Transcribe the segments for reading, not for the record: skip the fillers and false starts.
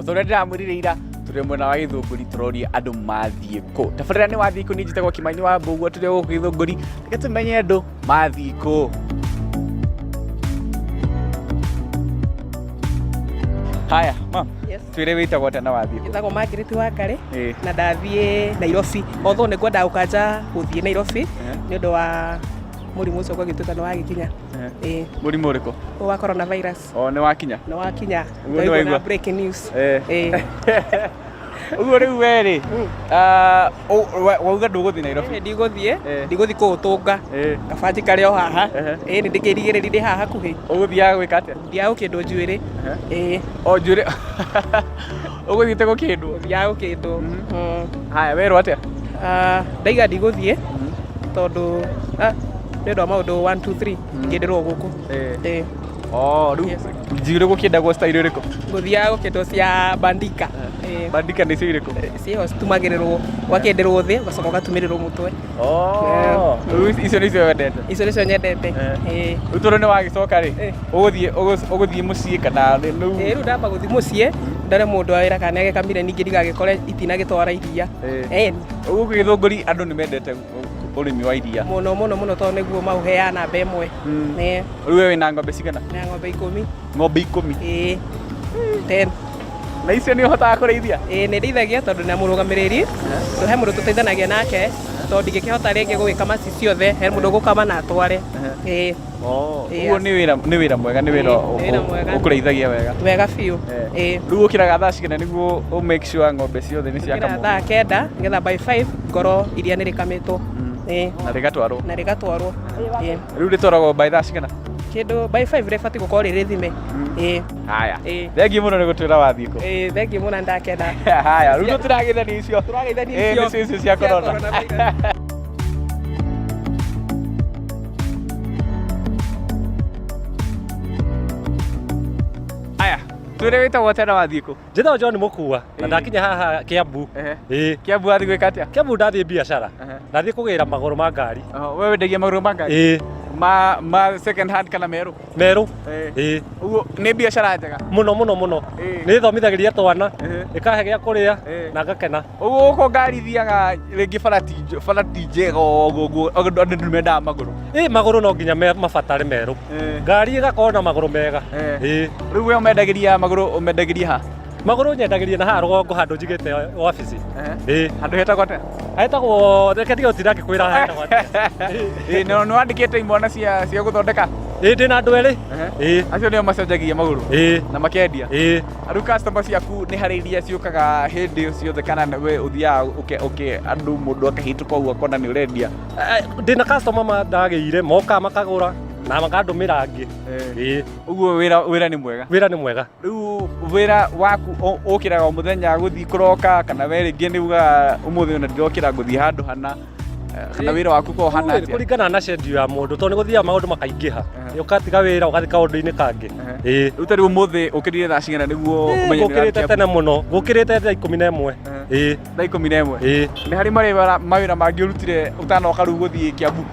O ta ũrĩa ndĩramwĩrire ira, tũrĩ mwena wa Gĩthũngũri tũroria andũ mathiĩ kũ. Tabarĩra nĩ wathiĩ kũ, niĩ njĩtagwo Kĩmani wa Mbũgua, tũrĩ o gũkũ Gĩthũngũri, reke tũmenye andũ mathiĩ kũ. Haya, mam, Yes. twĩre wĩtagwo atĩa na wathiĩ kũ? Njĩtagwo Margaret Wangari Ĩĩ. na ndathiĩ Nairobi, although nĩ ngwendaga gũkanja gũthiĩ Nairobi nĩ ũndũ wa mũrimũ ũcio gwagĩtuĩka nĩ wagĩkinya. Ĩĩ. Mũrimũ ũrĩkũ? Ũyũ wa coronavirus. O nĩ wakinya? Nĩ wakinya. Ũguo nĩ Ndaigua waigua? na breaking news. Ĩĩ. Ũguo rĩu we rĩ, wauga ndũgũthiĩ Nairobi? Ĩĩ, ndigũthiĩ, ndigũthiĩ kũũtũnga. Kaba njikare o haha. Ĩĩ, nĩ ndĩkĩrigĩrĩria ndĩ haha hakuhĩ. Ũgũthiaga gwĩka atĩa? Thiaga gũkĩndwo njuĩrĩ. Ĩĩ. O njuĩrĩ. Ũgũthiĩte gũkĩndwo? Gũthiaga gũkĩndwo. Haya, werwo atĩa? Ndaiga ndigũthiĩ tondũ nĩ ũndũ wa maũndũ 1 2 3 ngĩndĩrwo gũkũ. Ĩĩ. Oh, rĩu njuĩrĩ gũkĩndagwo style ĩrĩkũ? Gũthiaga gũkĩndwo cia bandika. Ĩĩ. Bandika nĩ cio irĩkũ? Ciĩho citumagĩrĩrwo, ũgakĩndĩrwo thĩ ũgacoka ũgatumĩrĩrwo mũtwe. Oh, rĩu icio nĩcio wendete? Icio nĩcio nyendete. Ĩĩ. Rĩu tondũ nĩ wagĩcoka rĩ, ũgũthiĩ ũgũthiĩ mũciĩ kana rĩu? Ĩĩ, rĩu ndamba gũthiĩ mũciĩ ndore mũndũ wa wĩra kana nĩagĩkamire, ningĩ ndigagĩkore itinagĩtwara iria. Ĩĩ. Gũkũ Gĩthũngũri andũ nĩ mendete ũrĩmi wa iria. Mũno mũno mũno tondũ nĩguo maũheaga namba ĩmwe. Ĩĩ. Rĩu we wĩna ng'ombe cigana? Na ng'ombe ikũmi. Ng'ombe ikũmi? Ĩĩ. 10. Na icio nĩ ũhotaga kũrĩithia? Ĩĩ nĩ ndĩithagia tondũ na mũrũgamĩrĩri, to he mũndũ tũteithanagia nake, tondũ ndingĩkĩhota rĩngĩ gũgĩkama ci ciothe, he mũndũ ũgũkama na atware. Ĩĩ. Ũguo nĩ wĩra nĩ wĩra mwega, nĩ wĩra Ĩĩ, nĩ wĩra mwega. ũkũrĩithagia wega. Wega biũ. Ĩĩ. Rĩu ũkĩraga thaa cigana nĩguo ũ make sure ng'ombe ciothe nĩ Njũkĩraga ciakamwo? thaa kenda nĩgetha by 5 ngorwo iria nĩ rĩkamĩtwo. Ĩĩ. Na rĩgatwarwo? Na rĩgatwarwo. Ĩĩ. Rĩu rĩtwaragwo by thaa cigana? Kĩndũ by 5 rĩbatiĩ gũkorwo rĩ rĩthime. Ĩĩ. Haya. Ĩĩ. Thengiũ mũno nĩ gũtwĩra wathiĩ kũ. Ĩĩ, thengiũ mũno ndakena. Haya, rĩu tũtirageithania icio. Tũrageithania Ĩĩ, icio. nĩcio icio cia corona. Coronavirus. Aya, twĩre wĩtagwo atĩa na wathiĩ kũ? Njĩtagwo John Mũkua na ndakinya haha Kiambu. Ĩĩ. Kiambu wathiĩ gwĩka atĩa? Kiambu ndathiĩ biacara. Ndathiĩ kũgĩra magũrũ ma ngari. We wendagia magũrũ ma ngari? Ĩĩ. Ma second hand kana merũ? Merũ. Ĩĩ. Ũguo nĩ biacara njega? Mũno mũno mũno. Nĩ ĩthomithagĩria twana, ĩkahe gĩa kũrĩa na ngakena. Ũguo gũkũ ngari ithiaga rĩngĩ bara ti njega ũguo ũguo andũ nĩ mendaga magũrũ. Ĩĩ magũrũ no nginya mabatare merũ. Ngari ĩgakorwo na magũrũ mega. Ĩĩ. Rĩu we ũmendagĩria magũrũ ũmendagĩria ha? Magũrũ nyendagĩria na haha rũgongo handũ njigĩte wabici. Ĩĩ. Handũ hetagwo atĩa? Hetagwo, reke ndige gũtinda ngĩkwĩra hetagwo atĩa. Ĩĩ, na nĩ wandĩkĩte imwana cia gũthondeka? Ĩĩ, ndĩna andũ erĩ. Ĩĩ. Acio nĩo macenjagia magũrũ? Ĩĩ. Na makendia? Ĩĩ. Rĩu customer ciaku nĩ harĩ iria ciũkaga hĩndĩ ciothe kana we ũthiaga ũke andũ mũndũ akahĩtũka ũguo akona nĩ ũrendia? Ndĩna customer ma ndagĩire, mokaga makagũra na makandũmĩra angĩ. Ĩĩ. Ũguo wĩra nĩ mwega? Wĩra nĩ mwega. Rĩu wĩra waku ũkĩraga o mũthenya gũthiĩ kũroka kana we rĩngĩ nĩ ugaga ũmũthĩ ona ndirokĩra ngũthiĩ handũ hana, kana wĩra waku ũkoragwo ũhana atĩa? Kũringana na schedule ya mũndũ tondũ nĩ gũthiaga maũndũ makaingĩha. Ũgatiga wĩra ũgathiĩ kaũndũ-inĩ kangĩ. Ĩĩ. Rĩu ta rĩu ũmũthĩ ũkĩrire thaa cigana nĩguo ũmenye nĩ Ngũkĩrĩte ũrathiĩ tene mũno, ngũkĩrĩte thaa ikũmi na ĩmwe. Ĩĩ. Thaa ikũmi na ĩmwe? Ĩĩ. Nĩ harĩ mawĩra mangĩ ũrutire ũtanoka rĩu gũthiĩ Kiambu?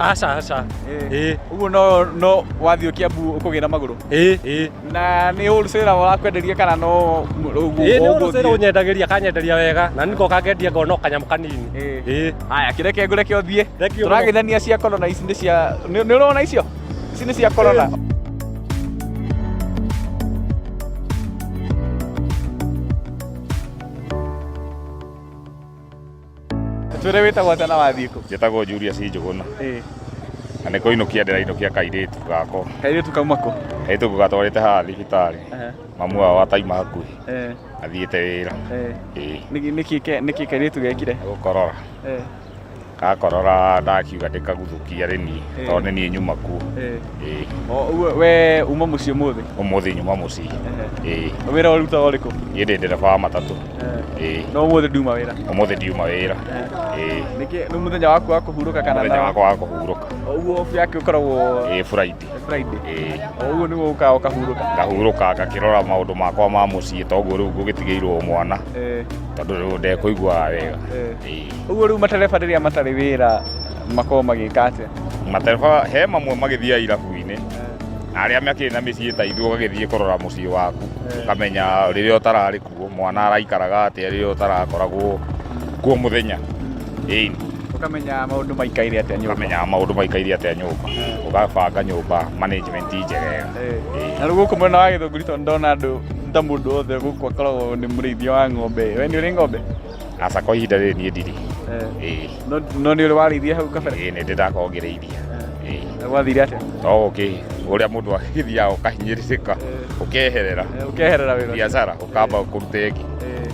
Aca, aca. Ĩĩ. Ũguo no wathiĩ Kiambu ũkũgĩra magũrũ? Ĩĩ, ĩĩ. Na nĩ wholesale ũrakwenderia kana no ũguo Ĩĩ, nĩ ũguo wholesale ũthiĩ? ũnyendagĩria, akanyenderia wega, na niĩ ngoka ngendia ngona o kanyamũ kanini. Ĩĩ. Haya, kĩreke ngũreke ũthiĩ. Thank you mũno. Tũrageithania cia corona, ici nĩ cia, nĩ ũrona icio? Ici nĩ cia corona. Twĩre wĩtagwo atĩa na wathiĩ kũ? Njĩtagwo Julius Njũgũna. Ĩĩ. Na nĩ kũinũkia ndĩrainũkia kairĩtu gakwa. Kairĩtu kauma kũ? Kairĩtu gatwarĩte haha thibitarĩ. Mamu wao ataima hakuhĩ. Athiĩte wĩra. Ĩĩ. Nĩkĩ kairĩtu gekire? Gũkorora. Gakorora ndakiuga ndĩkaguthũkia rĩ niĩ. Tondũ nĩ niĩ nyuma kuo. Ĩĩ. Ũguo we uma mũciĩ ũmũthĩ? Ũmũthĩ nyuma mũciĩ. Ĩĩ. Wĩra ũrutaga ũrĩkũ? Niĩ ndĩ ndereba wa matatũ. Ĩĩ. No ũmũthĩ nduma wĩra? Ũmũthĩ ndiuma wĩra. Ĩĩ. Nĩkĩ, nĩ mũthenya waku wa kũhurũka kana Mũthenya na- wakwa wa kũhurũka. Ũguo off yake ũkoragwo Ĩĩ, Friday. Friday. Ĩĩ. Ũguo nĩguo ũkaga ũkahurũka? Ngahurũka ngakĩrora maũndũ makwa ma mũciĩ toguo rĩu ngũgĩtigĩirwo mwana. Tondũ rĩu ndekũiguaga wega. Ĩĩ. Ũguo rĩu matereba rĩrĩa matarĩ wĩra makoragwo magĩka atĩa? Matereba he mamwe magĩthiaga irabu-inĩ. Na arĩa makĩrĩ na mĩciĩ ta ithuĩ, ũgagĩthiĩ kũrora mũciĩ waku, ũkamenya rĩrĩa ũtararĩ kuo mwana araikaraga atĩa, rĩrĩa ũtarakoragwo kuo mũthenya, ĩni. Ũkamenya maũndũ maikaire atĩa nyũmba. Ũkamenya maũndũ maikaire atĩa nyũmba, ũgabanga nyũmba management njegega. Na rĩu gũkũ mwena wa Gĩthũngũri, tondũ ndona andũ ta mũndũ wothe gũkũ akoragwo nĩ mũrĩithia wa ng'ombe, we nĩ ũrĩ ng'ombe? Aca, kwa ihinda rĩrĩ niĩ ndirĩ. Ĩĩ. No nĩ ũrĩ warĩithia hau kabere? Ĩĩ, nĩ ndĩ ndakorwo ngĩrĩithia. Ĩĩ. Na gwathire atĩa? No ũkĩ ũrĩa mũndũ agĩthiaga ũkahinyĩrĩrĩka, ũkeherera. Ũkeherera wĩra ũcio. Biacara ũkamba kũruta ĩngĩ.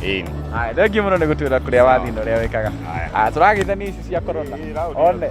Ĩĩ. Aya, thengiũ mũno nĩ gũtwĩra kũrĩa wathiĩ na ũrĩa wĩkaga. Aya. Ah, tũragĩthania ici cia corona one.